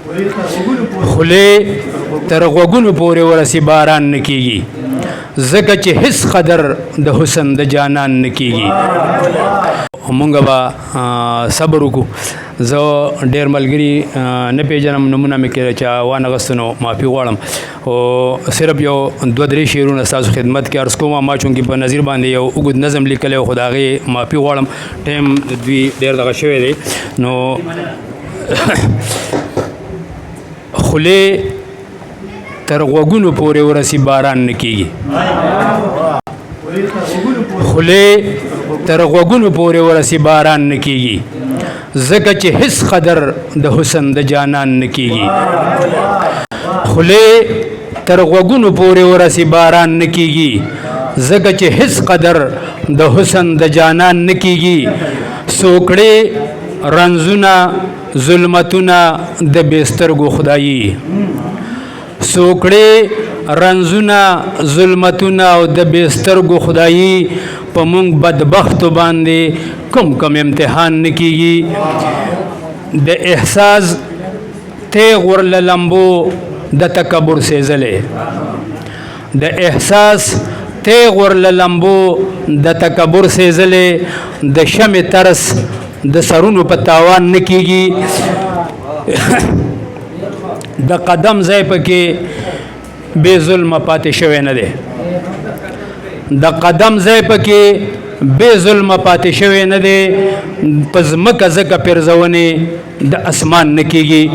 خولې تر غوږونو پورې ورسي باران نه کیږي، ځکه چې هیڅ قدر د حسن د جانان نه کیږي. مونږ به صبر وکړو. زه ډېر ملګري نه پېژنم، نومونه مې کې چا وانه غوښتنو معافي غواړم، او صرف یو دوه درې شعرونه ستاسو خدمت کې عرض کوم. ما چونکې په نظیر باندې یو اوږد نظم لیکلی، خو د هغې معافي غواړم، ټایم د دوی ډېر دغه شوی دی. نو خولې تر غوږونو پورې ورسي باران نه کیږي، خولې تر غوږونو پورې ورسي باران نه کیږي، ځکه چې هیڅ قدر د حسن د جانان نه کیږي. خولې تر غوږونو پورې ورسي باران نه کیږي، ځکه چې هیڅ قدر د حسن د جانان نه کیږي. سوکړې رنزونه ظلمتونه د بسترګو خدایي، سوکړې رنزونه ظلمتونه او د بسترګو خدایي، په مونږ بدبختو باندې کم کم امتحان نه کیږي. د احساس تیغ ورله لمبو د تکبر سیزلې، د احساس تیغ ورله لمبو د تکبر سیزلې، د شمع ترس د سرونو په تاوان نه کیږي. د قدم ځای پکې بې ظلمه پاتې شوی نه دی، د قدم ځای پکې بې ظلمه پاتې شوی نه دی، په ځمکه ځکه پیرزونې د اسمان نه کیږي.